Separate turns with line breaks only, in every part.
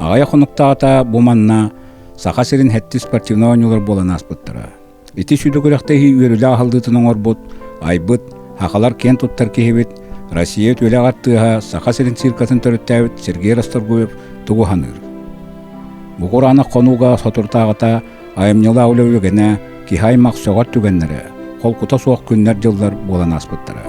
Аҕыйах хонуктааҕыта бу манна Саха сирин сэттис спортивнай оонньуулар буолан ааспыттара. Ити сүдү күрэхтэһии үөрүүлээх аһыллыытын оҥорбут, айбыт, сахалар киэн туттар киһибит, Россия үтүөлээх артыыһа, Саха сирин циркатын төрүттээбит Сергей Расторгуев тугу саныыр? Бу кураанах хонууга соторутааҕыта айымньылаах үлэ үгэнэ, киһи аймах сөҕөр түгэннэрэ, холкута суох күннэр-дьыллар буолан ааспыттара.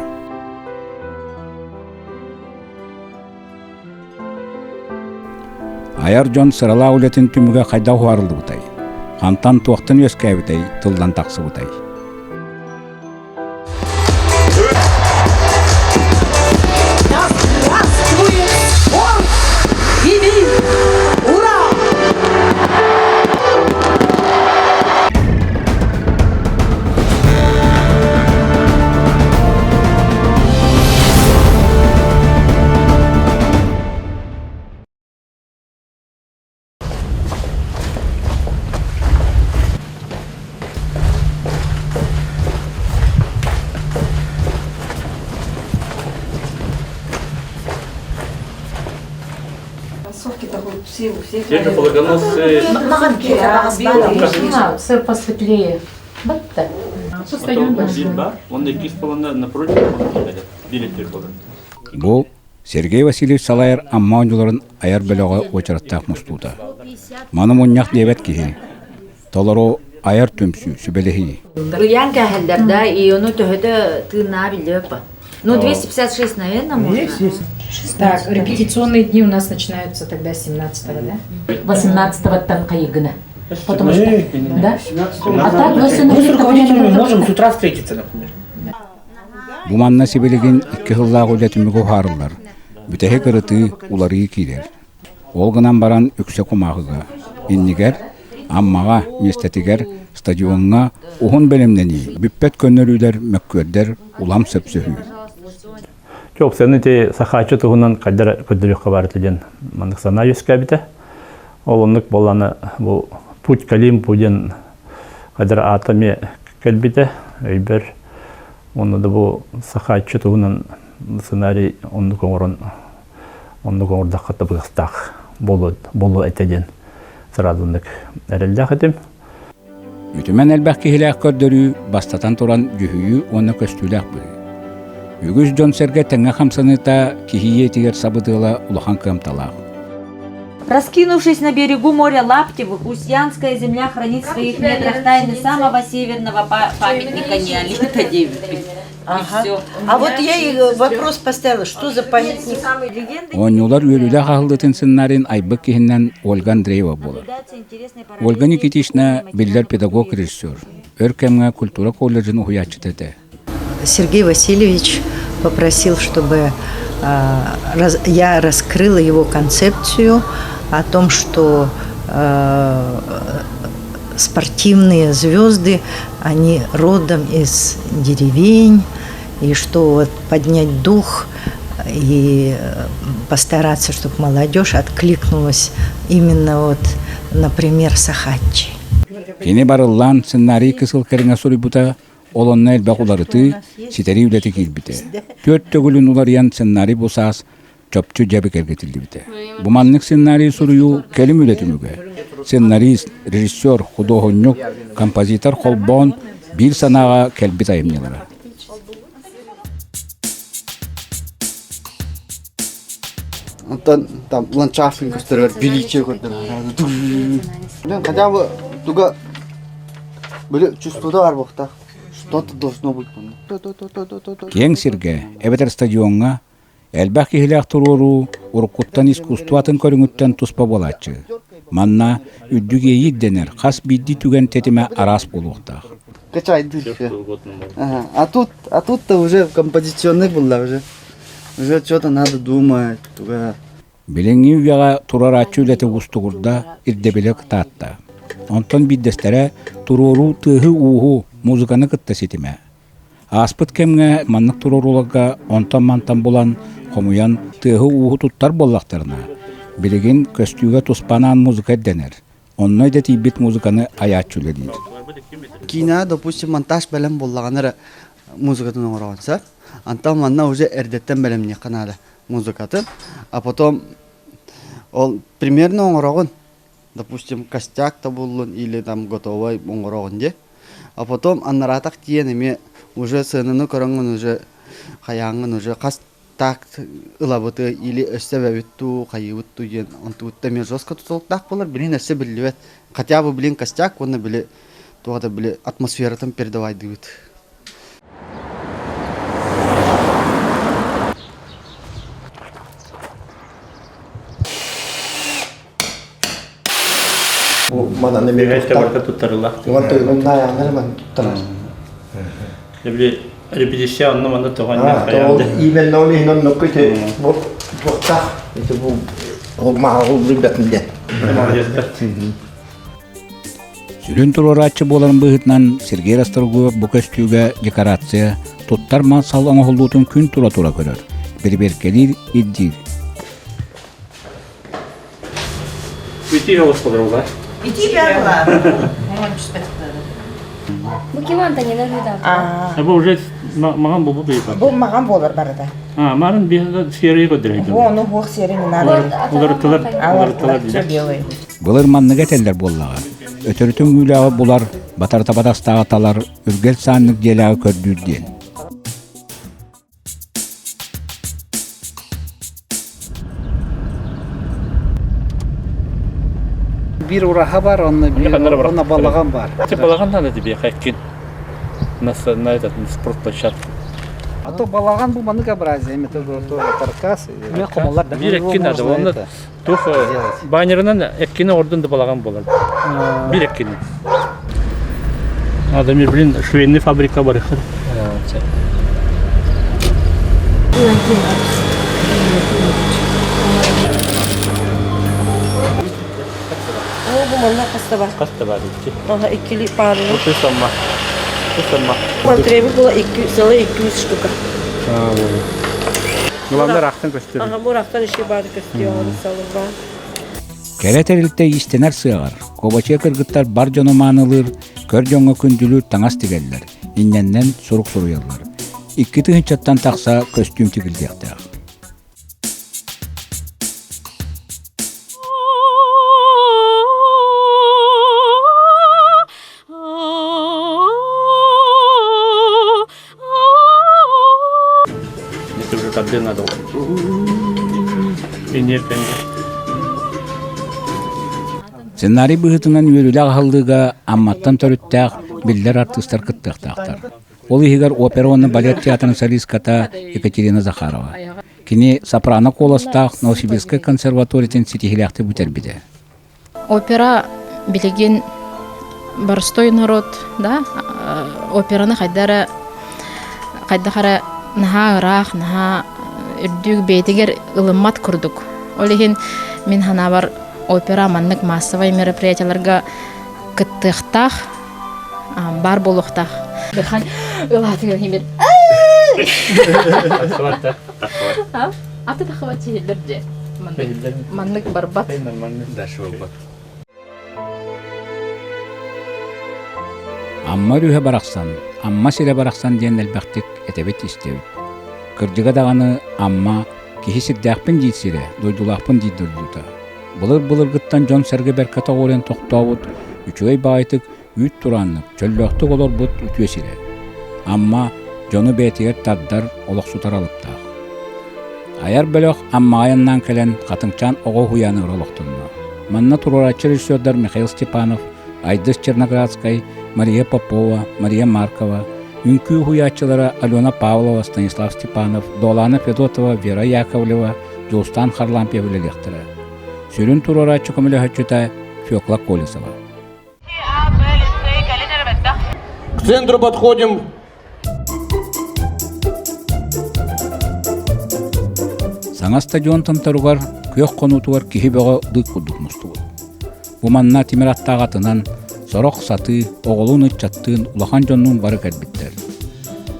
Айар дьон сыралаах үлэтин түмүгэ хайдах уһаарыллыбытай? Хантан туохтан үөскээбитэй, тыллан тахсыбытай?
Те же полагоносцы...
Все посветлее. Батта.
Он иккис полона напротив билеттер болар.
Бу Сергей Васильевич салайар Амма оонньууларын айар бөлөҕө уочараттаах мустуута. Маны мунньах диэбэт киһи. Толору айар түмсүү, сүбэлэһии.
Ыйаан кээһэллэр да, и ону төһөтө тыыннаа биллибэт ба. Ну, 256, наверное, можно.
Есть, есть. Так, репетиционные дни у нас начинаются тогда с 17-го, да?
18-го Кайыгына. Потому что, да? А так,
Мы с руководителями можем с утра встретиться, например.
Бу манна сибилигин икки сыллаах үлэ түмүгэ уһаарыллар. Бүтэһик ырытыы, уларыйыы киирэр. Ол гынан баран үксэ кумааҕыга. Иннигэр, Аммаҕа, миэстэтигэр, стадиоҥҥа уһун бэлэмнэнии, бүппэт көннөрүүлэр, мөккүөрдэр улам сөпсөһүү.
Чуопсаны ити Сахааччы туһунан хайдара көрдөрүөххэ баар этэ диэн маннык санаа үөскээбитэ. Ол оннук буоллаҕына бу Путь к Олимпу диэн хайдара аата эмиэ кэлбитэ өйбөр. Уонна да бу Сахааччы туһунан сценарий оннук оҥорон оннук оҥордоххо табыгастаах буолуо буолуо этэ диэн сразу эрэллээх этим.
Үтүмэн элбэх киһилээх көрдөрүү бастатан туран дьүһүйүү уонна көстүүлээх быһыы. Үгүс дьон-сэргэ тэҥҥэ хамсаныыта киһи ийэтигэр сабыдыала улахан кыамталаах.
Раскинувшись на берегу моря Лаптевых, Устьянская земля хранит в своих недрах тайны самого северного памятника неолита 9.
Ага. А вот я и вопрос поставила, что за памятник?
Оонньуулар үөрүүлээх аһыллыытын сценарийын айбыт киһинэн Ольга Андреева буолар. Ольга Никитична биллэр педагог-режиссер, өр кэмҥэ культура колледжын уһуйааччыта этэ.
Сергей Васильевич попросил, чтобы я раскрыла его концепцию о том, что спортивные звезды, они родом из деревень, и что вот поднять дух и постараться, чтобы молодежь откликнулась именно вот, например, Сахатчи.
Кини барыллаан сценарий кысыл кэриҥэ суруйбута, ол онно элбэх уларытыы, ситэрии үлэтэ киирбитэ. Түөрт төгүлүн уларыйан сценарий бу саас чопчу дьэбик эргитиллибитэ. Бу маннык сценарий суруйуу кэлим үлэ түмүгэ. Сценарист, режиссер, худуоһунньук, композитор холбоон биир санааҕа кэлбит айымньылара.
Онтон там ландшафтын көстөрөр, величие көрдөрөр. Хотя бы туга были чувствода бар буохтаах. Что-то должно быть.
Киэҥ сиргэ, эбэтэр стадиоҥҥа Элбэх киһилээх туруоруу уруккуттан искусство атын көрүҥүттэн туспа буолааччы. Манна үрдүк иэйии ирдэнэр хас биирдии түгэн тэтимэ араас буолуохтаах.
Ага. А тут, а тут-то уже композиционный булла уже. Уже что-то надо думать. Туга.
Билиҥҥи үйэҕэ турарааччы үлэтэ уустугурда, ирдэбилэ кытаатта. Онтон биирдэстэрэ туруоруу тыаһы-ууһу, музыканы кытта ситимэ. Ааспыт кэмҥэ маннык туруорууларга онтон-мантан булан, хомуйан тыаһы-ууһу туттар буоллахтарына, билигин көстүүгэ туспанаан музыка ирдэнэр. Онно идэтийбит музыканы айааччы үлэлиир.
Киинэҕэ, допустим, монтаж бэлэм буоллаҕына эрэ музыкатын оҥороҕун сөп. Антон манна уже эрдэттэн бэлэмниэххэ наада музыкатын. А потом. Ол примерно оҥороҕун. Допустим, костяк да буоллун или там готовай оҥороҕун дии. А потом аннараатах тиийэн эмиэ уже сыананы көрөҥҥүн уже хайааҥҥын уже хас такт ылабыты или өссө эбэбит дуу, хайыыбыт дуу диэн онтубут эмиэ жестко тутулуктаах буолар. Билин өссө биллибэт. Хотя бы блин костяк уонна били туох да били атмосфератын передавайдыыбыт.
Бу манан эмиэ
туттар туттарыллар.
Уон туттарар.
Били репетиция онно манна тоҕо
Ол именно ол иһин оннукку ити бу туохтаах ити бу ол маһа билбэтин диэн.
Сүрүн туруорааччы буоларын быһыытынан Сергей Расторгуев бу көстүүгэ декорация, туттар мал-сал оҥоһуллуутун күн тура-тура көрөр, бирибиэркэлиир, ирдиир.
Ити олус болар
Ити бяла.
Бу ким Антонина Жидакова?
Бу уже маған бу бу
Бу маған болар барыда.
А, марын bir серия көдөрөйдү.
Бу ону хуох серия не надо.
Уларыттылар, уларыттылар
белый.
Былыр манныга этэллэр буоллаҕа. Өтөрүтүн үүлээҕи булар, батар табатастааҕы талар, үргэл сааннык дьиэлээҕи көрдүүр диэн.
Биир ураһа бар, онно биир онно балаҕан бар.
Ти балаҕан надо тебе хайкин на на этот спортплощадку.
А то балаҕан бу многообразие, это тоже каркас.
Биир эккин надо, онно туох баннерынан эккини ордун да балаҕан буолар. Биир эккини. Адамир, блин, швейный фабрика бар.
О, бу манна хаста бар.
Хаста бар икки.
Ага, иккили паарыны.
Ты сама. Ты сама.
Мантребы была икки, целая 200 штука.
Главное, рахтан көстөр.
Ага, бу рахтан иши бар көстү, салырба.
Кэрэ тэрилтэ иистэнэр сыаҕар, кобачыа кыргыттар бар дьону маанылыыр, көр дьоҥҥо күндүлүүр таҥас тигэллэр, иннэннэн сурук суруйаллар. 2 тыһыынчаттан тахса көстүүм тигиллиэхтээх.
Это уже тарды надо. Энергия.
Сценарий быһыытынан үөрүүлээх аһыллыыга Амматтан төрүттээх биллэр артыыстар кыттыахтаахтар. Ол иһигэр опера уонна балет театрын солистката Екатерина Захарова. Кини сопрано куоластаах Новосибирскай консерваториятын ситиһиилээхтик бүтэрбитэ.
Опера билигин боростой народ да операны хайда эрэ хайдах эрэ наһаа ыраах, наһаа үрдүк бэйэтигэр ылыммат курдук. Ол иһин мин санаабар опера маннык массовай мероприятиеларга кыттыахтаах, баар буолуохтаах. Ылаатыгар химир. Аты тахыбат сиһиллэр дьэ. Маннык барбат.
Дальше барбат. Амма өрүһэ барахсан, Амма сирэ барахсан диэн элбэхтик этэбит истэбит. Кырдьыга даҕаны Амма киһи сирдээхпин диир сирэ, дойдулаахпын диир дойдута. Былыр-былыргыттан дьон-сэргэ бэркэ тоҕуоруйан тохтообут, үчүгэй баҕайытык үүт турааннык, чөллөөхтүк олорбут үтүө сирэ. Амма дьону бэйэтигэр тардар, олохсутар алыптаах. Айар бөлөх Аммаҕа айаннаан кэлэн Хатыҥчаан оҕо уһуйааныгар олохтонно. Манна туруорааччы режиссердар Михаил Степанов, Айдыс Черноградскай, Мария Попова, Мария Маркова, үҥкүү уһуйааччылара Алена Павлова, Станислав Степанов, Долана Федотова, Вера Яковлева, Дьулустаан Харлампьев үлэлиэхтэрэ. Сүрүн туруорааччы көмөлөһөөччүтэ Фекла Колесова.
К центру подходим.
Саҥа стадион томторугар күөх хонуутугар киһи бөҕө дык курдук мустубут. Бу манна тимир аттаах атынан сорох сатыы, оҕолуун ыччаттыын, улахан дьоннуун бары кэлбиттэр.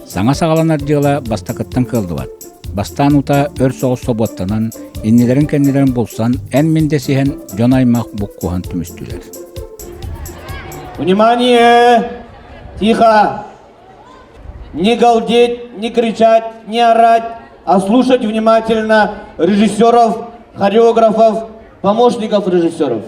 Саҥа саҕаланар дьыала бастакыттан кыаллыбат. Бастаан утаа өр соҕус собуоттанан, иннилэрин-кэннилэрин булсан, эн-мин дэсиһэн дьон-аймах буккуһан түмүстүлэр.
Внимание! Тихо! Не галдеть, не кричать, не орать, а слушать внимательно режиссеров, хореографов. Помощников режиссеров.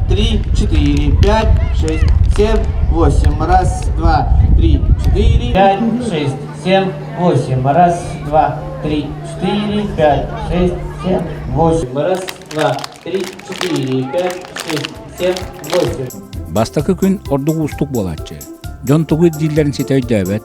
Три, четыре, пять, шесть, семь, восемь. Раз, два, три, четыре, пять, шесть, семь, восемь. Раз, два, три, четыре, пять, шесть, семь, восемь. Раз, два, три, четыре, пять, шесть, семь, восемь.
Бастакы күн ордук уустук буолааччы. Дьон тугу ирдииллэрин ситэ өйдөөбөт,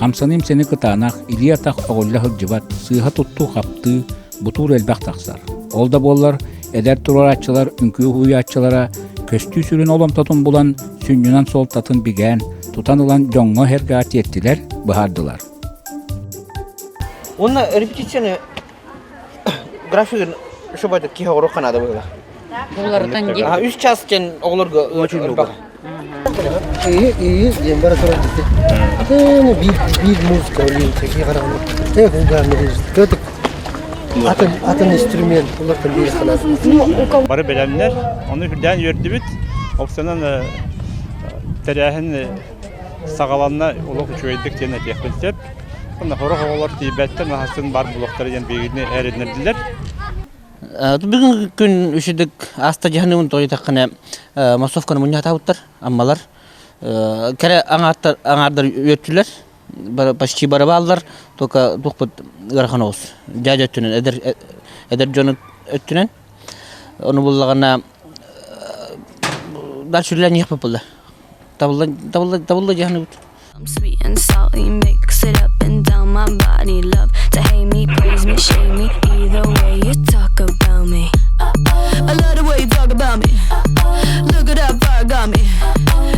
хамсаныым-сэни кытаанах, илии-атах өҕүллэ сылдьыбат, сыыһа туттуу-хаптыы, бутуур элбэх тахсар. Ол да буоллар, эдэр туруорааччылар үҥкүү уһуйааччылара көстүү сүрүн оломтотун булан, сүнньүнэн суолтатын бигээн, тутан ылан дьоҥҥо эргэ тиэртилэр, быһаардылар.
Уонна репетицияны графигын чтобы киһи оҕоруох наада буолла.
Уларытан дии.
Үс час диэн оҕолорго
Очень Iyi, iyi диэн бара турар дии. Атын биир биир музыка ойуун киһи хараҕына. Э кулгаан көтүк атын атын инструмент улартан биир ханаат.
Бары бэлэмнэр, ону үрдээн үөрдүбүт. Оксанан тэрээһин саҕаланна олох үчүгэйдик диэн этиэхпин сөп. Онно сорох оҕолор тиийбэттэр, наһасын бар булуохтара диэн биһигини эрэннэрдилэр.
Бүгүн күн үчүдүк ааста дьаһаныыбын тоҕуйдаххына массовканы мунньаатаабыттар аммалар кэрэ аҥааттар аҥаардар үөттүлэр почти бары бааллар только туохпут ыарахан оҕус дьаадьа өттүнэн эдэр эдэр дьон өттүнэн ону буллаҕына дальше үлэлээн иһиэхпит буолла табылла табылла табылла дьаһаныбыт
I'm sweet and salty, mix it up and down my body. Love to hate me, praise me, shame me. Either way you talk about me.
I love the way you talk about me. Look at how far got me.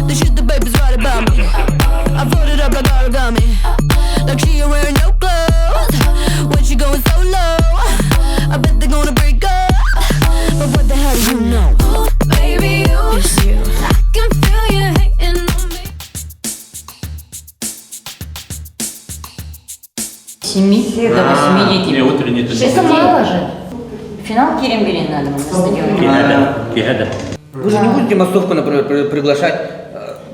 The shit the baby's right about me. I fold it up like origami. Like she ain't wearing no clothes. When she going so low, I bet they're gonna break up. But what the hell do you know?
Ooh, baby, you, it's you. I can feel you hating on me.
Семи до восьми детей.
Не утренний
Это мало же. Финал Киремберин надо на стадионе.
Вы же не будете массовку, например, приглашать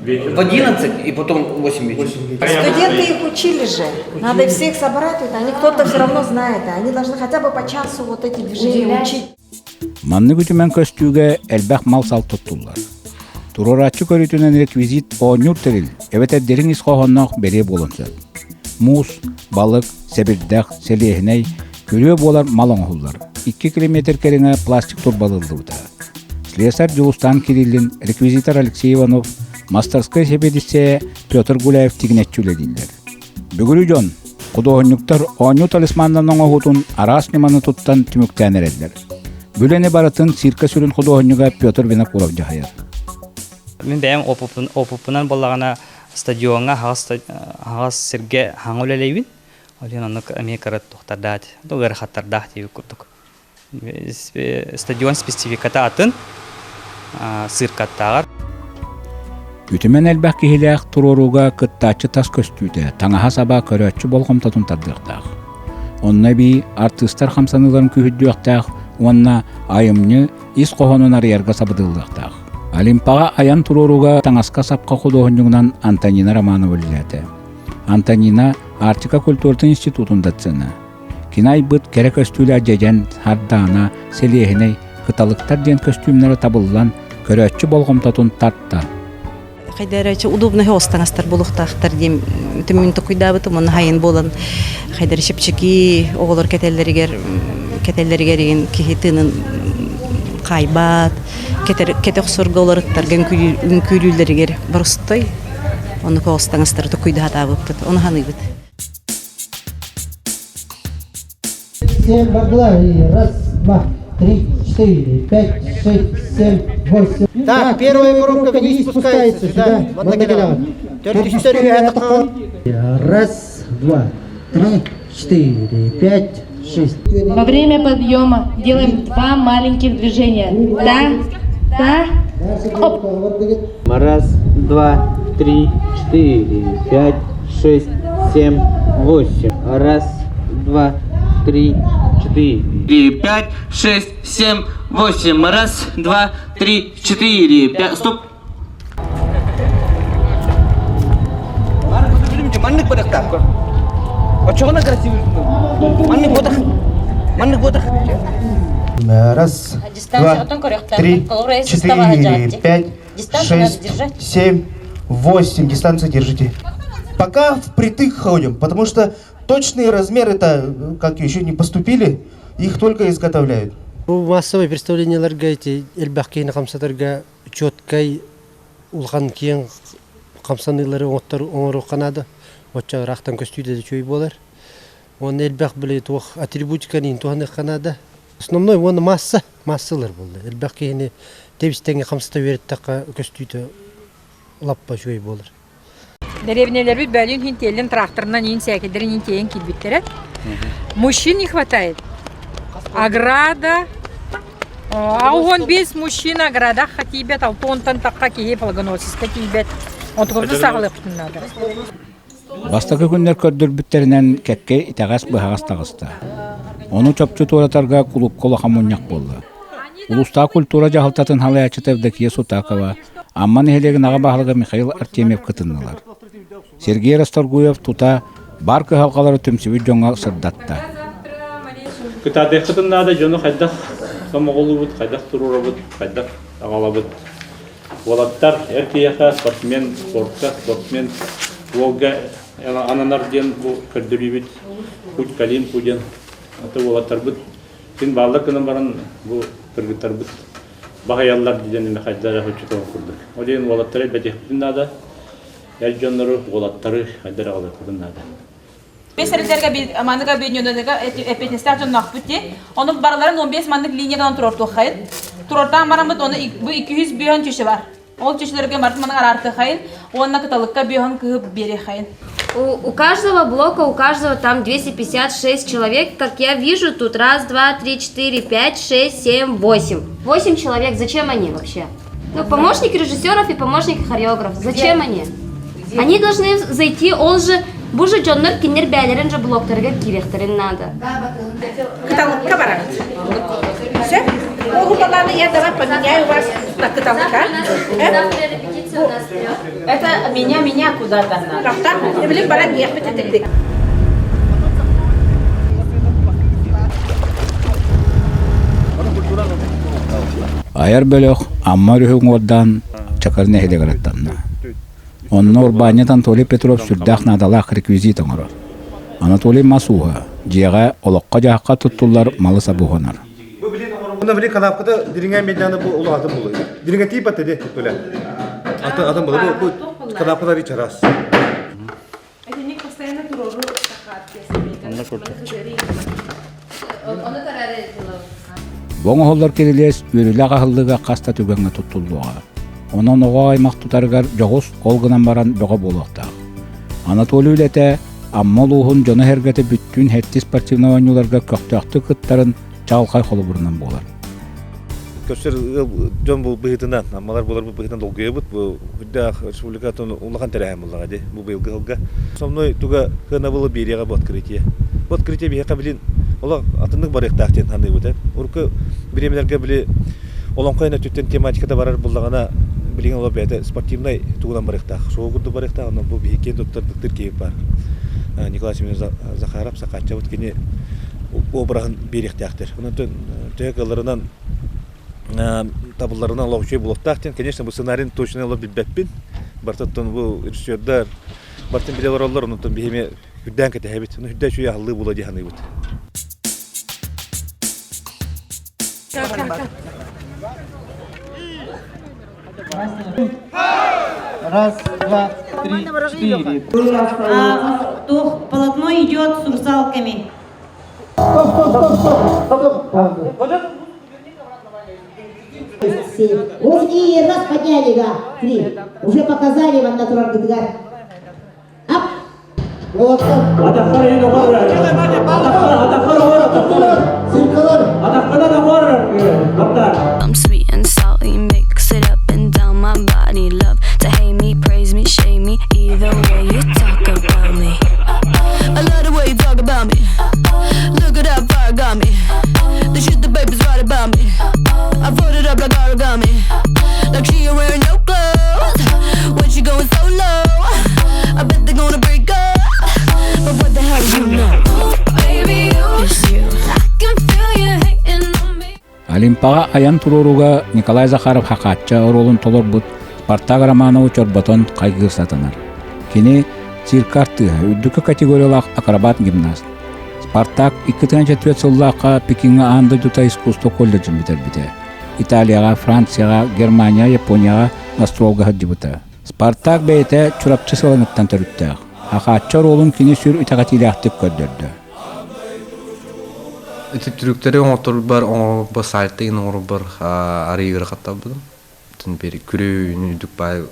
в 11 и потом в 8 вечера?
Студенты их учили же. Надо всех собрать, вот они кто-то все равно знает. Они должны хотя бы по часу вот эти движения
Уделять.
учить.
Маннык үтүмэн көстүүгэ элбэх мал-сал туттуллар. Туруорааччы көрүүтүнэн реквизит оонньуур тэрил эбэтэр дириҥ ис хоһоонноох бэлиэ буолуон сөп. Муус, балык, сэбирдэх, сэлиэһинэй, күрүө буолар мал оҥоһуллар. 2 километр кэриҥэ пластик турбалыллыбыта. Слесарь Дьулустаан Кириллин, реквизитор Алексей Иванов, мастерскай сэбиэдиссэйэ Петр Гуляев тигинэччи үлэлииллэр. Бүгүрү дьон, худуоһунньуктар оонньуу талисманнан оҥоһуутун араас ньыманы туттан түмүктээн эрэллэр. Бүлэни барытын цирка сүрүн худуоһунньуга Петр Винокуров дьаһайар.
Мин бэйэм опыппынан буоллаҕына стадиоҥҥа аһаҕас сиргэ хаҥа үлэлиибин. Ол иһин оннук эмиэ кыра туохтардаах, ыарахаттардаах диэбит курдук. Стадион спецификата атын, циркаттааҕар.
Үтүмэн элбэх киһилээх туруорууга кыттааччы тас көстүүтэ, таҥаһа-саба көрөөччү болҕомтотун тардыахтаах. Онно эбии артыыстар хамсаныыларын күүһүрдүөхтээх уонна айымньы ис хоһоонун арыйарга сабыдыаллыахтаах. Олимпаҕа айан туруорууга таҥаска-сапка худуоһунньугунан Антонина Романова үлэлээтэ. Антонина Арктика культуратын институтун доцена. Кини айбыт кэрэ көстүүлээх дьэдьэн, сардаана, сэлиэһинэй, кыталыктар диэн көстүүмнэрэ табыллан, көрөөччү болҕомтотун тарта.
Хайдарачы удобный остаңастар булуктаахтар диэн түмүн токуйдаабытым уонна хайын буолан хайдары чэпчэки оҕолор кэтэллэригэр кэтэллэригэр игин киһи тыынын хаайбат кэтэр кэтэ охсорго уларыттарга үҥкүүлүүллэригэр боростой оннук оҕустаҥастары токуйдаһатаабыппыт ону ханыыбыт
Семь бардылар. Раз, два, три, четыре, пять, шесть, семь, восемь.
Так, первая коробка вниз спускается сюда.
Раз, два, три, четыре, пять, шесть.
Во время подъема делаем два маленьких движения. Да, да, оп.
Раз, два, три, четыре, пять, шесть, семь, восемь. Раз, два, три, четыре.
Три, пять, шесть, семь, восемь. Раз, два, три, четыре, пять. Стоп.
Маннык барыктаах.
Очоҕуна красивый Маннык буотах. Маннык буотах.
Раз, два, три, четыре, пять, шесть, семь, восемь. Дистанцию держите. Пока впритык ходим, потому что точные размеры-то, как еще не поступили, их только изготовляют.
Бу массовый представлениеларга эти элбэх киһини хамсатарга четкай улахан киэҥ хамсаныылары оҥоруохха наада. Оччо ыраахтан көстүүтэ да үчүгэй буолар. Уонна элбэх били туох атрибутиканы иһин туһаныахха наада. Основной уонна масса, массалар буолла. Элбэх киһини тэбис-тэҥҥэ хамсата үөрэттэххэ көстүүтэ лаппа үчүгэй буолар.
Дэриэбинэлэрбит бөлүүн иһин тиэллэн тракторынан иин сээкэйдэрин иин тиэйэн киирбиттэрэ. Мужчин не хватает. Ограда 15 мужчин оградахха тиийбэт, алтонтан тахха киһи флагоносиска тиийбэт. Онтукабытын саҕалыахпытын наада.
Бастакы күннэр көрдөрбүттэринэн кэккэ итэҕэс-быһаҕас таҕыста. Ону чопчу туоратарга кулуупка улахан мунньах буолла. Улуустаах культура дьаһалтатын салайааччыта Евдокия Сутакова, Амма нэһилиэгин аҕа баһылыга Михаил Артемьев кытыннылар. Сергей Расторгуев тута бар кыһалҕалары түмсүбүт дьоҥҥо сырдатта.
Кытаатыаххытын наада дьону хайдах сомоҕолуубут, хайдах туруорабыт, хайдах аҕалабыт. Уолаттар эр киһиэхэ спортсмен спортка, спортсмен уолга ананар диэн бу көрдөрүүбүт Путь к Олимпу диэн. Аты уолаттарбыт син бааллар гынан баран бу кыргыттарбыт баһыйаллар диэн эмэ хайда эрэ оччотооҕу курдук. Ол иһин уолаттары элбэтиэхпитин наада, эр дьоннору, уолаттары хайда эрэ аҕалыахпытын наада.
Бес эрэллэргэ маныга объединенныйга эппиэтинэстээх дьонноохпут дии. Ону барыларын 15 маннык линиянан туруортуоххайын. Туруортаан бараммыт оны бу 200 бүөн чүчү бар. Ол чүчүлэргэ барытын маннык араартыахайын уонна кыталыкка бүөн кыһып биэриэхайын.
У каждого блока, у каждого там 256 человек. Как я вижу, тут раз, два, три, четыре, пять, шесть, семь, восемь. Восемь человек. Зачем они вообще? Ну, помощник режиссеров и помощник хореограф. Зачем они? Они должны зайти, ол же бу же дьоннор кинилэр бээлэрин же блоктарыгар киириэхтэрин наада.
Кыталыкка бараҕыт. Сөп? Ол баланы я давай поменяю вас на кыталыкка.
Это меня, меня куда-то надо.
Тахта, билим баран иэхпит этилдик.
Айар бөлөх Амма өрүһү уҥуордаан Чакыр нэһилиэгэр аттанна. Онно урбаанньыт Анатолий Петров сүрдээх наадалаах реквизит оҥорор. Анатолий мас ууһа, дьиэҕэ, олоххо-дьаһахха туттуллар малы-сабы уһанар.
Мына били канапкада дириҥэ медианы бу улаатын булу. Дириҥэ тиипат деди төле. Атын атын булу бу канапкалар чарас.
Этинник постоянно турору
Бу оҥоһуллар кирилиэс үөрүүлээх аһыллыыга хас да түгэҥҥэ туттуллуоҕа. Онон оҕо аймах тутарыгар дьоҕус, ол гынан баран бөҕө буолуохтаах. Анатолий үлэтэ Амма улууһун дьоно-сэргэтэ бүттүүн сэттис спортивнай оонньууларга көхтөөхтүк кыттарын чаҕылхай холобурунан буолар.
Көрсөр дьон бу быһыытынан, аммалар буолар быһыытынан долгуйабыт. Бу үрдээх республикатын улахан тэрээһин буоллаҕа дии, бу быйылгы сылга. Основной туга кыанабылы биэриэҕэ бу открытие. Бу открытие биһиэхэ билин олох атыннык барыахтаах диэн саныыбыт. Урукку бириэмэлэргэ били олоҥхо өттүттэн тематиката барар буллаҕына билигин олох бэйэтэ спортивнай тугунан барыахтаах. Суол курдук барыахтаах, онон бу биһиги киэн туттар дыктыр киһи бар. Николай Семенович Захаров, Сахааччабыт кини обраһын биэриэхтээхтэр. Онон төһө кыалларынан табылларынан олох үчүгэй буолуохтаах диэн, конечно, бу сценарийын точно олох билбэппин. Бартыттан бу режиссердар бартын билэ олороллор, онтон биһи эмиэ үрдээн кэтэһэбит. Ону үрдэ үчүгэй аһыллыы буолуо дии саныыбыт.
Раз, два, три, четыре.
Тух, полотно идет с русалками.
Семь. Восемь. И раз подняли, да. Три. Уже показали вам натурал гдгар. Ап. Вот.
I'm sweet and salty, mix it up and down my body. Love to hate me, praise me, shame me. Either way you talk about me.
I love the way you talk about me. Look at how far got me. The shit the baby's right about me. I fold it up like origami. Like she ain't wearing no clothes. When she going so low, I bet they're gonna break up. But what the hell?
hell do you know? Baby, it's you. I can feel you hating on me.
Олимпаҕа айан туруорууга Николай Захаров Хахаачча оруолун толорбут Спартак Романову чорботон хайгыыр сатанар. Кини цирка артыыһа, үрдүкү категориялаах акробат-гимнаст. Спартак 2004 сыллаахха Пекиҥҥа аан дойдута искусство колледжын бүтэрбитэ. Италияҕа, Францияҕа, Германия, Японияҕа гастролга сылдьыбыта. Спартак бэйэтэ Чурапчы сылаҥыттан төрүттээх. Хахаачча оруолун кини сүр итэҕэтиилээхтик көрдөрдө.
Ити трюктэри оҥорторбар оҥорбор сайтын оҥорбор арыйы ыарахаттарбытым. Тын бери күрүүнү үрдүк баай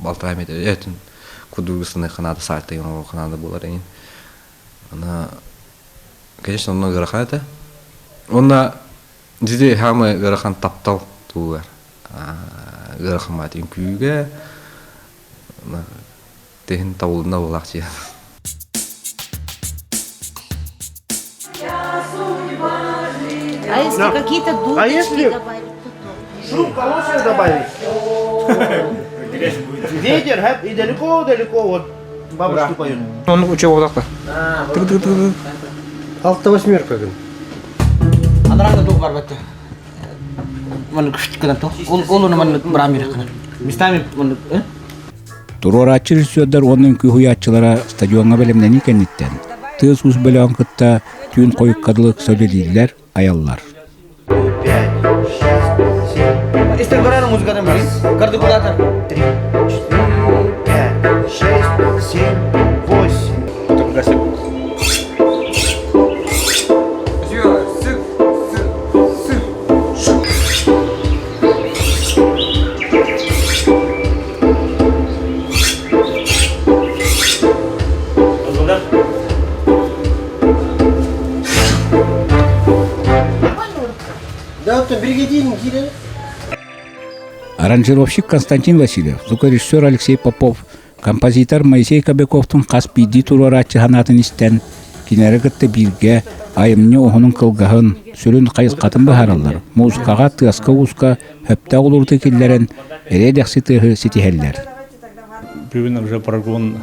балтараа метр этин кудугу сыны ханаада сайтын оҥорор ханаада буолар эҥин. Ана конечно онно ыарахан этэ. Онно диди хаамы ыарахан таптал тугар. Ыарахан маат үҥкүүгэ Тиһин табылынна буолаах дьиэ.
А если какие-то
А если
дудочки добавить, то тоже.
шум хороший добавить? Ветер, хэп, и далеко-далеко вот бабушки поют.
Он учил вот так.
Алта восьмерка гын.
Анараа дух бар бэтте. Маннык күштүк то. Ол ол оны маннык брамир кына. Местами маннык, э?
Туруорааччы режиссердар уонна үҥкүү уһуйааччылара стадиоҥҥа бэлэмнэнии кэнниттэн тыас-уус бөлөҕүн кытта түүн хойукка дылы сөбүлүүллэр, айаллар.
Истер көрөр музыкадан билин. Кардикулятор.
Три, четыре, пять, шесть, семь, восемь.
Да, оттон бригадирин киирэн.
Аранжировщик Константин Васильев, звукорежиссер Алексей Попов, композитор Моисей Кобяковтун хас биирдии туруорааччы санаатын истэн, кинилэри кытта бииргэ айымньы уһунун кылгаһын, сүрүн хайысхатын быһаараллар, музыкаҕа, тыаска-ууска сөптөөх улууруту киллэрэн, эриэ-дэхси тыаһы ситиһэллэр.
Бүгүн уже прогон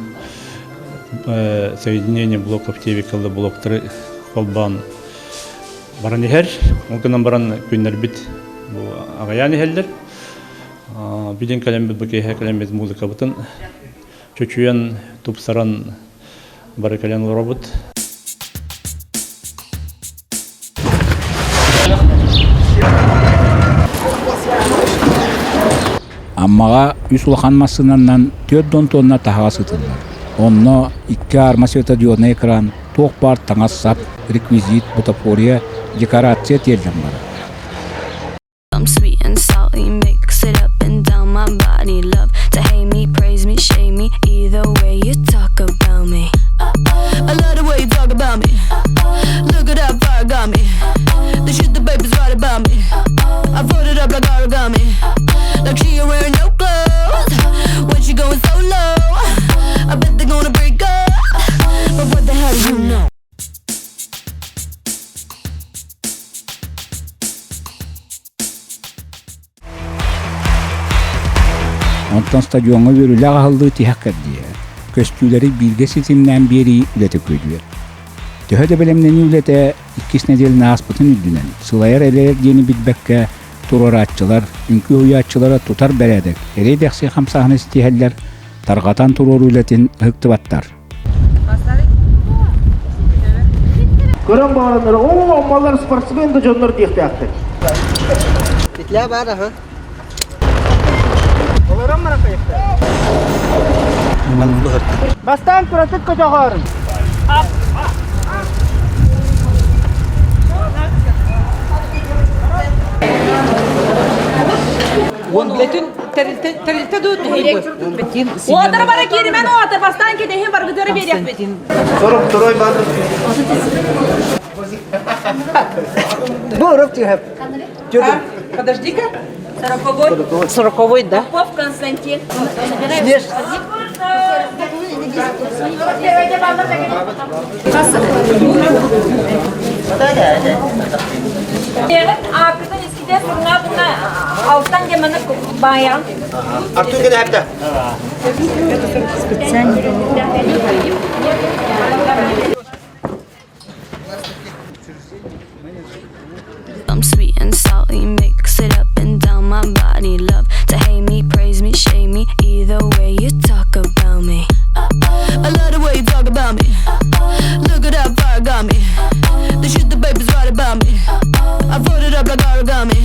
соединение блоков тиэбиккалла блоктары холбоон баран иһэр. Ол гынан баран күннэрбит бу аҕыйаан иһэллэр. Билин кэлэммит бу киэһэ кэлэммит музыкабытын чочуйан, тупсаран бары кэлэн олоробут.
Аммаҕа үс улахан массыынанан 4 тонна таһаҕас ыытыллар. Онно икки аарма светодиоднай экран, туох баар таҥас-сап, реквизит, бутафория, декорация тиэллэн барар.
I'm sweet and salty, mix it up and down my body. Love to hate me, praise me, shame me. Either way you talk about me.
I love the way you talk about me. Look at how far got me. The shit the baby's right about me. I fold it up like origami.
Like she ain't wearing no clothes.
When she going so low, I bet they're gonna break up.
But what the hell do you know?
Онтон стадиоҥҥа үөрүүлээх аһыллыы тиһэх кэрдииһэ, көстүүлэри бииргэ ситимнээн биэрии үлэтэ күөдьүйэр. Төһө да бэлэмнэнии үлэтэ иккис нэдиэлэни ааспытын үрдүнэн, сылайар-элэйэр диэни билбэккэ туруорааччылар, үҥкүү уһуйааччылара тутар бэрээдэк, эрэй-дэхси хамсааһыны ситиһэллэр, тарҕатан туруоруу үлэтин ыһыктыбаттар.
Көрөн баҕараннар, оо, аммалар спортсмен да дьоннор диэхтээхтэр.
Петля бар, аха.
Олорон баран Бастаан кыратык көтөҕөр.
Бүтүн тэрилтэ тэрилтэ дуу
Уотар бара кииримэн уотар бастаан кэтэһин баргытары биэриэхпит.
Сорок второй база.
Боров тиһэп.
Подожди-ка. Сороковой.
Сороковой, да?
Попов Константин.
Снеж.
Акытын иските сырна буна алтан деманы баян.
Артур кene hepte.
Специально.
I'm sweet and salty, mix it up and down my body. Love to hate me, praise me, shame me. Either way you talk about me.
I love the way you talk about me. Look at how far got me. The shit the baby's right about me. I fold it up like origami.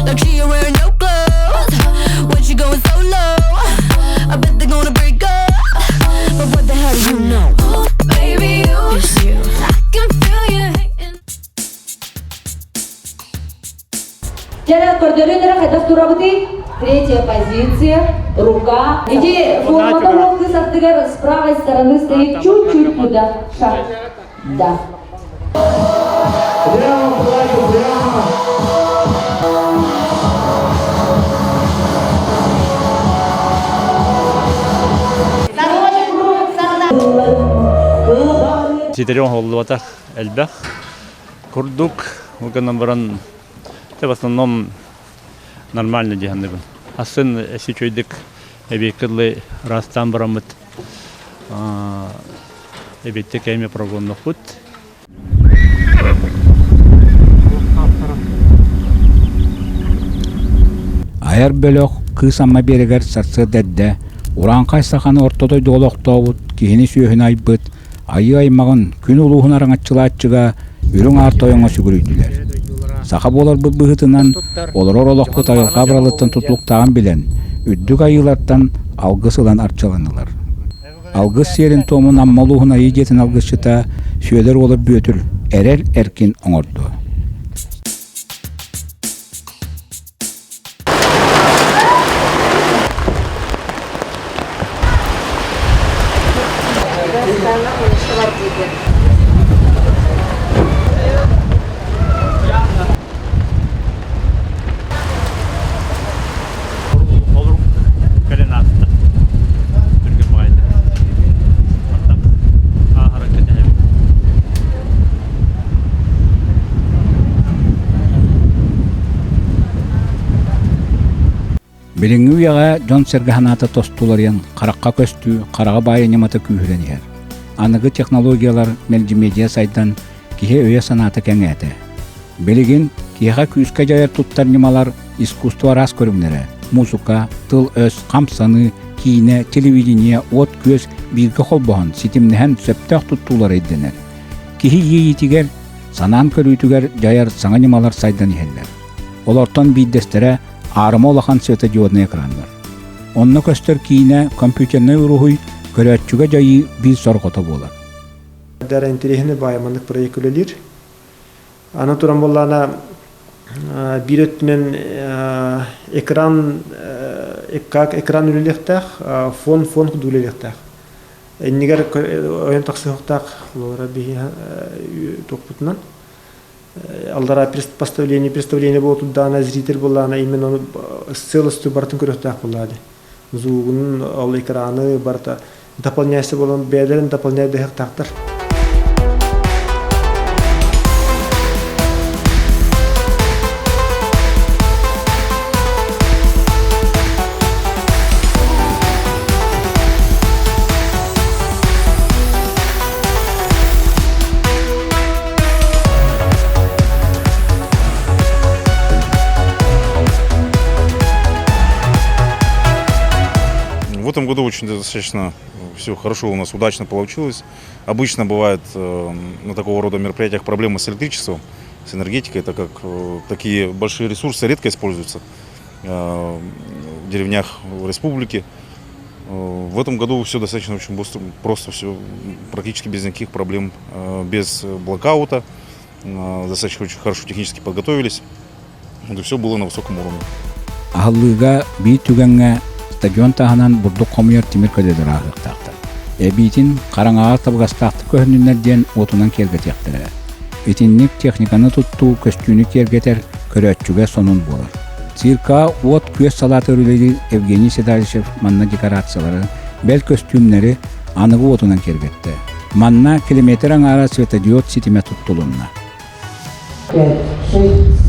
Like she ain't wearing no clothes. When she going so low, I bet they're gonna break up. But what the hell do you know?
Ooh, baby, you, it's you. I can feel you hating.
Дьэ, көрдөрүн эрэ хайдах турабытый? Третья позиция, рука. Иди, формата уол кыыс аттыгар с правой стороны стоит чуть-чуть туда. Шаг. Да.
Прямо, платье, прямо.
Ситэри оҥоһуллубатах элбэх курдук. Ол гынан баран в основном нормально дии саныыбын. Асын эси үчүгэйдик эбиэккэ дылы ыраастаан бараммыт эбиэттэ кэми прогоннохпут.
Айар бөлөх Кыыс Амма биэрэгэр сарсыарда эрдэ урааҥхай саханы орто дойдуга олохтообут, киһини-сүөһүнү айбыт, айыы аймаҕын, күн улууһун араҥаччылааччыга Үрүҥ Аар Тойоҥҥо сүгүрүйдүлэр. Саха буоларбыт быһыытынан, олорор олохпут айылҕа абыралыттан тутулуктааҕын билэн, үрдүк айыылартан алгыс ылан арчыланнылар. Алгыс сиэрин-туомун Амма улууһун Айыы дьиэтин алгысчыта Сүөдэр уола Бүөтүр эрэл эркин оҥордо.
Олору кэлэн ааста. Түргэн баҕайытык. Мантан ааһара кэтэһэбит.
Билиҥҥи үйэҕэ дьон-сэргэ санаата тостуларыйан, харахха көстүү, хараҕа баайа ньымата күүһүрэн иһэр. Аныгы технологиялар мэлдьимедиа сайдан, киһи өйө-санаата кэҥээтэ. Билигин киһиэхэ күүскэ дьайар туттар ньымалар искусство араас көрүҥнэрэ – муусука, тыл-өс, хамсаныы, киинэ, телевидение, уот-күөс бииргэ холбоһон, ситимнэһэн сөптөөх туттуулара ирдэнэр. Киһи иэйиитигэр, санаан көрүүтүгэр дьайар саҥа ньымалар сайдан иһэллэр. Олортон биирдэстэрэ аарыма улахан светодиоднай экраннар. Онно көстөр киинэ компьютернай уруһуй көрөөччүгэ дьайыы биир сорҕото буолар.
Дара интэриэһинэй баайа маннык проект үлэлиир. Аны туран буоллаана биир өттүнэн экран как экран үлэлиэхтээх, фон фон курдук үлэлиэхтээх. Иннигэр ойон тахсыахтаах олора биһи туохпутунан аллара поставление представление буолтурдаана зритель буоллаана именно ону целостью барытын көрүөхтээх буоллаады. Звугун ол экраны барыта дополняйся буолан бэйэлэрин дополняй дэһэхтаахтар.
В этом году очень достаточно все хорошо у нас удачно получилось. Обычно бывает на такого рода мероприятиях проблемы с электричеством, с энергетикой, так как такие большие ресурсы редко используются в деревнях республики. В этом году все достаточно очень быстро, просто все практически без никаких проблем, без блокаута. Достаточно очень хорошо технически подготовились. Это все было на высоком уровне.
Аһыллыыга биир түгэҥҥэ стадион таһынан бурдук хомуйар тимир көлөлөр ааһыахтаахтар. Эбиитин хараҥаҕа табыгастаахтык көһүннүннэр диэн уотунан киэргэтиэхтэрэ. Итинник техниканы туттуу көстүүнү киэргэтэр, көрөөччүгэ сонун буолар. Цирка уот-күөс салаатыгар үлэлиир Евгений Седалищев манна декорациялары, бэл көстүүмнэри аныгы уотунан киэргэттэ. Манна километр аҥаара светодиод ситимэ туттулунна.
5, 6,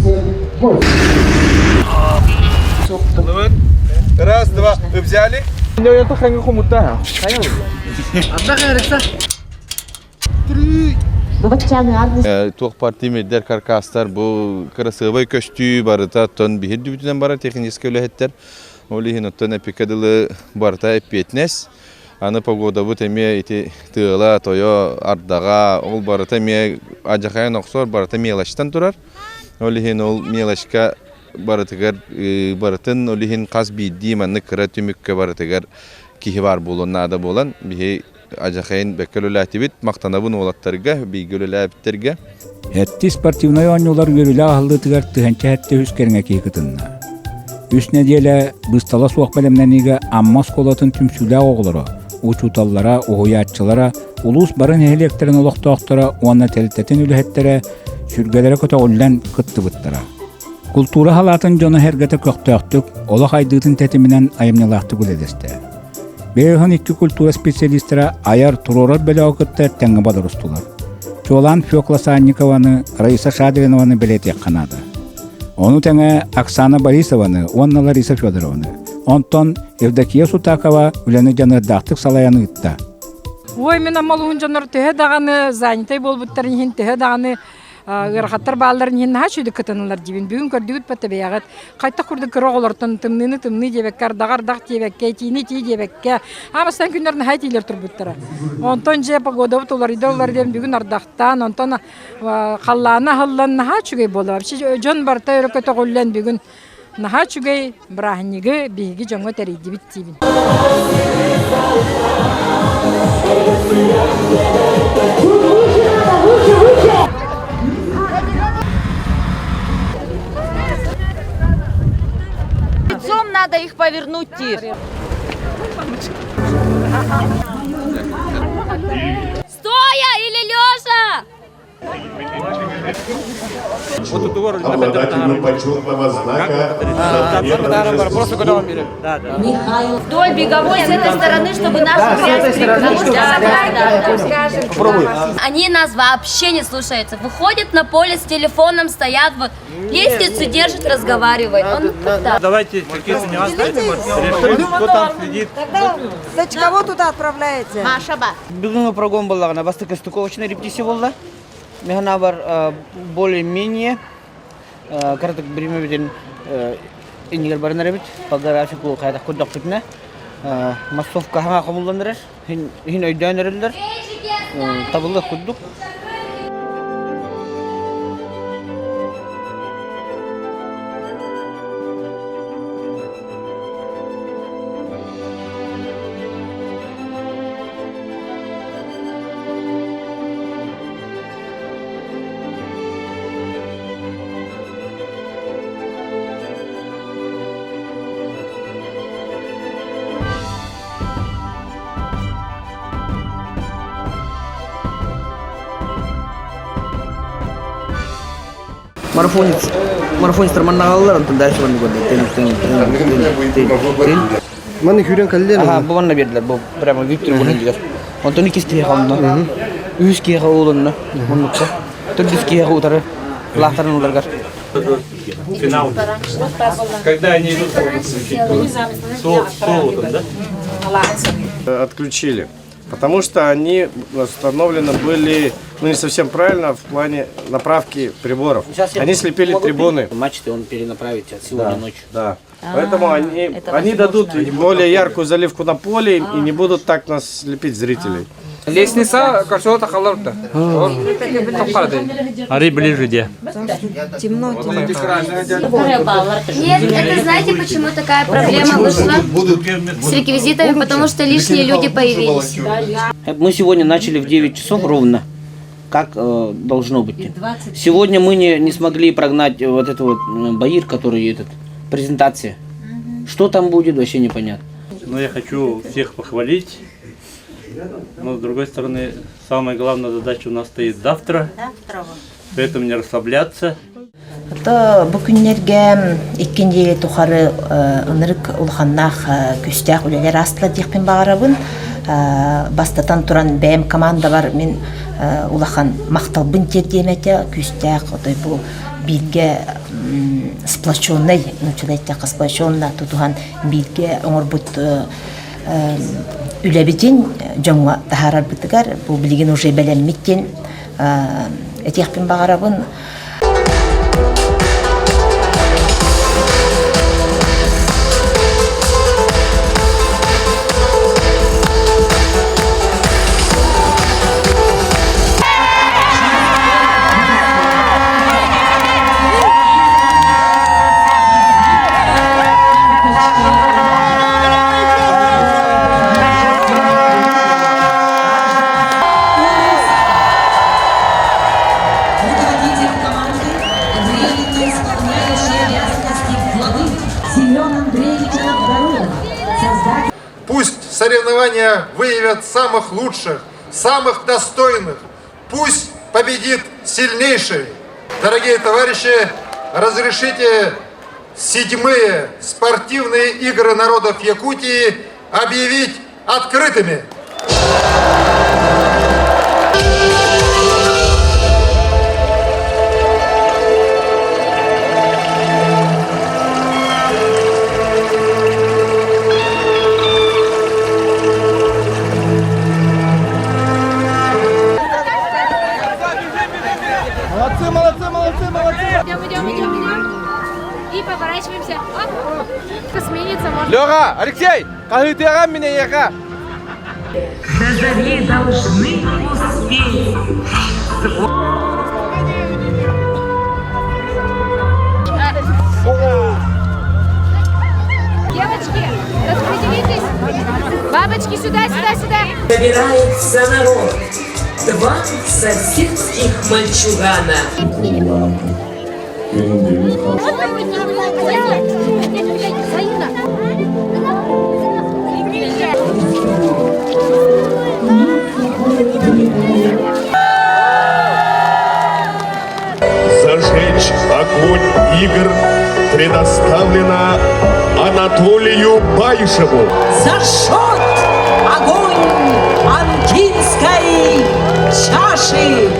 7, 8.
Раз, два, вы взяли? Туох бар тимирдэр, каркастар бу кырасыабай көстүү барыта оттон биһир дүбүтүнэн барар техническэй үлэһиттэр. Ол иһин оттон эпикэ дылы барыта эппиэтинэс. Аны погодабыт эмиэ ити тыала, тойо, ардаҕа, ол барыта эмиэ адьахайан охсор, барыта мелочтан турар. Ол иһин ол мелочка барытыгар барытын ол иһин хас биирдии маннык кыра түмүккэ барытыгар киһи баар буолуон наада буолан биһи адьахайын бэккэ үлэлээтибит махтанабын уолаттарга бииргэ үлэлээбиттэргэ
Этти спортивнай оонньуулар үөрүүлээх аһыллыытыгар тыһыынча сэттэ үс кэриҥэ киһи кытынна. Үс нэдиэлэ быыстала суох бэлэмнэниигэ Амма оскуолатын түмсүүлээх оҕолоро, учууталлара, уһуйааччылара, улуус бары нэһилиэктэрин олохтоохторо уонна тэрилтэтин үлэһиттэрэ сүргэлэрэ көтөҕүллэн кыттыбыттара. Култуура халаатын дьоно-сэргэтэ көхтөөхтүк, олох айдыытын тэтиминэн айымньылаахтык үлэлэстэ. Бэйэһин икки культура специалистара айар, туруорар бөлөҕү кытта тэҥҥэ бодорустулар. Чуолаан Фекла Санникованы, Раиса Шадринованы бэлиэтиэххэ наада. Ону тэҥэ Оксана Борисованы уонна Лариса Федорованы. Онтон Евдокия Сутакова үлэни дьаныардаахтык салайан ыытта.
Ой, мин аммалуһун дьоннор төһө даҕаны занятай буолбуттарын иһин төһө даҕаны ыарахаттар баалларын иһин наһаа үчүгэй кытынылар диибин. Бүгүн көрдүгүт бата бэйэҕит. Хайтах курдук кыра оҕолортон тымныыны тымныы диэбэккэ, ардаҕы ардах диэбэккэ, итиини итии диэбэккэ, аамастан күннэр наһаа итиилэр турбуттара. Онтон дьэ погодабыт уларыйда уларыйда бүгүн ардахтаан, онтон халлаана аһыллан наһаа үчүгэй буолла. Вообще дьон барыта өрө көтөҕүллэн бүгүн наһаа үчүгэй бырааһынньыгы биһиги дьоҥҥо тэрийдибит диибин.
Лицом надо их повернуть, Тир.
Стоя или лежа?
Обладателю почетного знака
Вдоль беговой с этой стороны, чтобы нашу грязь прикрыть. Да, да, да.
Попробуй.
Они нас вообще не слушаются. Выходят на поле с телефоном, стоят вот, лестницу держат, разговаривают. Он так.
Давайте какие-то нюансы решим, кто там следит.
Тогда, значит, кого туда отправляете?
Маша ба.
Бүгүҥҥү прогон буоллаҕына бастакы стыковочный репетиция буолла. Механа бар более-менее кыратык биримэбитин иннигэр баран эрэбит. По графику хайдах көрдөхпүтүнэ массовка хаҥа хомуллан эрэр. Иһин өйдөөн эрэллэр. Табыллыах курдук. Марафонец марафонецтар маннаҕаллар онтон дальше маннык
Манна күүрэн кэллиэн
Аха, бу манна биэрдилэр, бу прямо Виктор Гурин Онтон иккис киһиэхэ онно, үһүс киһиэхэ уолунна, оннукка. Төрдүс киһиэхэ утары, лаахтарын ыларгар.
Финал. Когда они идут, солотом, да?
Отключили. Потому что они установлены были, ну не совсем правильно в плане направки приборов. Они слепили трибуны.
Мачты он перенаправит сегодня
Да,
ночью.
Да. Поэтому они, они дадут более яркую заливку на поле и не будут так нас слепить зрителей.
Лестница кошелта халарта.
Ари ближе где?
Темно.
Нет, это знаете, почему такая проблема вышла с реквизитами? Потому что лишние люди появились.
Мы сегодня начали в 9 часов ровно, как э, должно быть. Сегодня мы не, не смогли прогнать вот этот вот Баир, который этот, презентация. Что там будет, вообще непонятно.
Но я хочу всех похвалить. Но с другой стороны, самая главная задача у нас стоит завтра. Поэтому не расслабляться.
То бу күннэргэ икки нэдиэлэ тухары ынырык улаханнаах күүстээх үлэлэр аастылар диэхпин баҕарабын. Бастатан туран бэйэм командабар мин улахан махталбын тиэрдиэм этэ күүстээх отой бу бииргэ сплоченный нууччалыы эттэххэ сплоченно тутуһан бииргэ оҥорбут үлэбитин дьоҥҥо таһаарарбытыгар бу билигин уже бэлэммит диэн. этиэхпин баҕарабын.
Руководитель команды временно исполняющий обязанности главы Семен Андреевич Новгородов. Создатель...
Пусть соревнования выявят самых лучших, самых достойных. Пусть победит сильнейший. Дорогие товарищи, разрешите седьмые спортивные игры народов Якутии объявить открытыми.
Молодцы, молодцы, молодцы, молодцы!
Идем, идем, идем, идем. И поворачиваемся. Оп. Смениться можно.
Леха, Алексей, хаһыытыаҕа мин эйиэхэ.
До зари должны успеть.
Девочки, распределитесь. Бабочки сюда, сюда, сюда.
Собирается народ. Два соседских мальчугана.
Зажечь огонь игр предоставлено Анатолию Байшеву.
Зажжет огонь Анкинской чаши.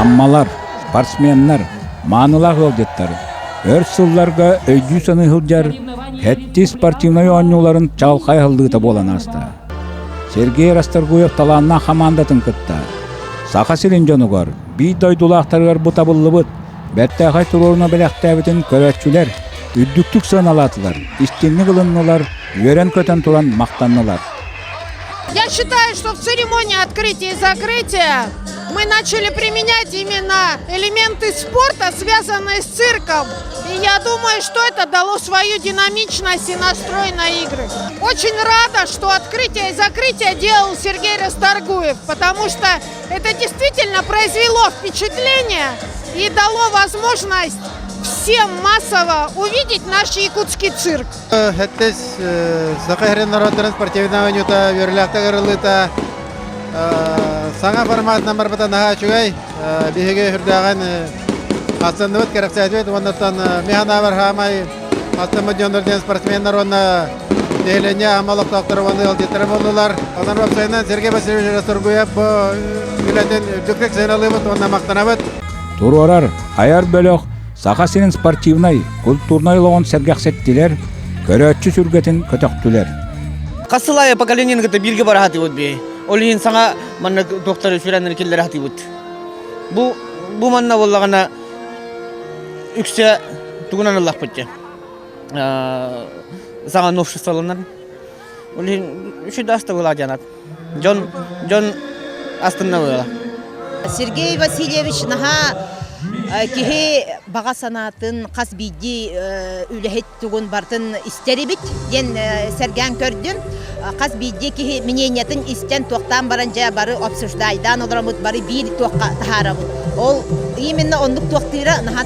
Аммалар, спортсменнар, маанылаах ыалдьыттар өр сылларга өйдүү-саныы сылдьар Хэттис спортивнай оонньууларын чаҕылхай аһыллыыта буолан ааста. Сергей Расторгуев талааннаах хамаандатын кытта Саха сирин дьонугар, биир дойдулаахтарыгар бу табыллыбыт бэртээхэй туруоруна бэлэхтээбитин көрөөччүлэр үрдүктүк сыаналаатылар, истиҥник ылыннылар, үөрэн-көтөн туран махтаннылар.
Я считаю, что в церемонии открытия и закрытия мы начали применять именно элементы спорта, связанные с цирком. И я думаю, что это дало свою динамичность и настрой на игры. Очень рада, что открытие и закрытие делал Сергей Расторгуев, потому что это действительно произвело впечатление и дало возможность всем массово увидеть наш якутский цирк.
Хэттис Саха сирин норуоттарын спортивнай оонньуута үөрүүлээхтик арыллыыта саҥа форматынан барбыта наһаа үчүгэй. Биһиги үрдээҕин астынныбыт, кэрэхсээтибит уоннаттан мин санаабар хаамай астыммыт дьоннор диэн спортсменнар уонна нэһилиэнньэ Амма олохтоохторо уонна ыалдьыттара буоллулар. Онон уопсайынан Сергей Васильевич Расторгуев бу үлэтин үрдүктүк сыаналыыбыт уонна махтанабыт.
Туруорар айар бөлөх Саха сирин спортивнай, культурнай олоҕун сэргэхсэттилэр, көрөөччү сүргэтин көтөхтүлэр.
Хас сыл аайы поколениены кытта бииргэ бара сатыыбыт бии. Ол иһин саҥа манна туохтары сүрэннэри киллэрэ сатыыбыт. Бу бу манна буоллаҕына үксэ тугунан ыллахпыт дьэ. Саҥа новшестволанар. Ол иһин үчүгэй да астыбылаа дьанат. Дьон дьон астынна буола.
Сергей Васильевич наһаа киһи баҕа санаатын хас биирдии үлэһит тугун барытын истэр эбит диэн сэргээн көрдүм. Хас биирдии киһи мнениятын истэн туохтаан баран дьэ бары обсуждайдаан олороммут бары биир туохха таһаарабыт. Ол именно оннук туохтыыра наһаа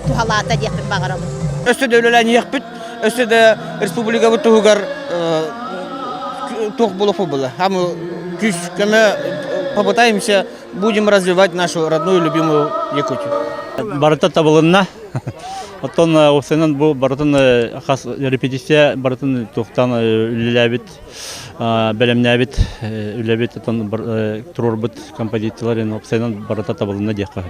туһалаата диэхпин баҕарабын.
Өссө да үлэлээн иһиэхпит, өссө да республикабыт туһугар туох буолуох буолла. Хамы күүс көмө попытаемся будем развивать нашу родную любимую Якутию.
Барыта табылынна. Оттон уопсайынан бу барытын хас репетиция барытын туохтан үлэлээбит, бэлэмнээбит үлэбит оттон туруорбут композициялар уопсайынан барыта табылынна диэххэ.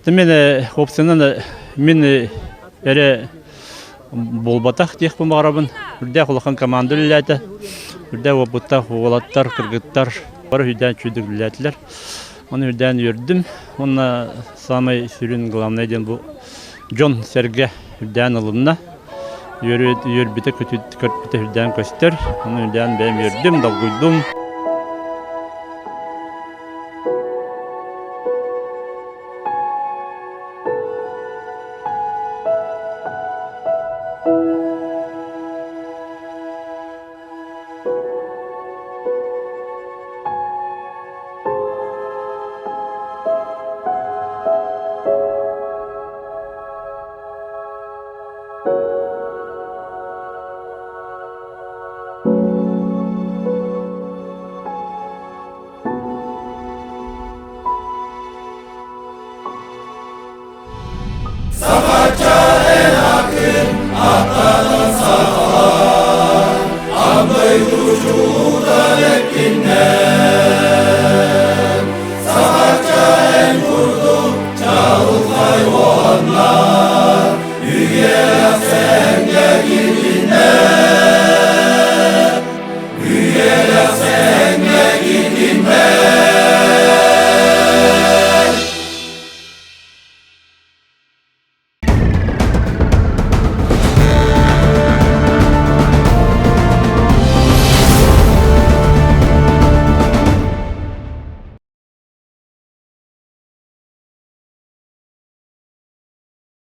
Мен уопсайынан мин эрэ. буолбатах диэхпин баҕарабын. Үрдээх улахан команда үлэлээтэ. Үрдээх уопуттаах уолаттар, кыргыттар бары үрдээн үчүгэйдик үлэлээтилэр. Оны үрдээн үөрдүм. Уонна самай сүрүн главное диэн бу дьон-сэргэ үрдээн ылынна. Үөрбүтэ, көтүтэ үрдээн көстөр. Оны үрдээн бэйэм үөрдүм, долгуйдум.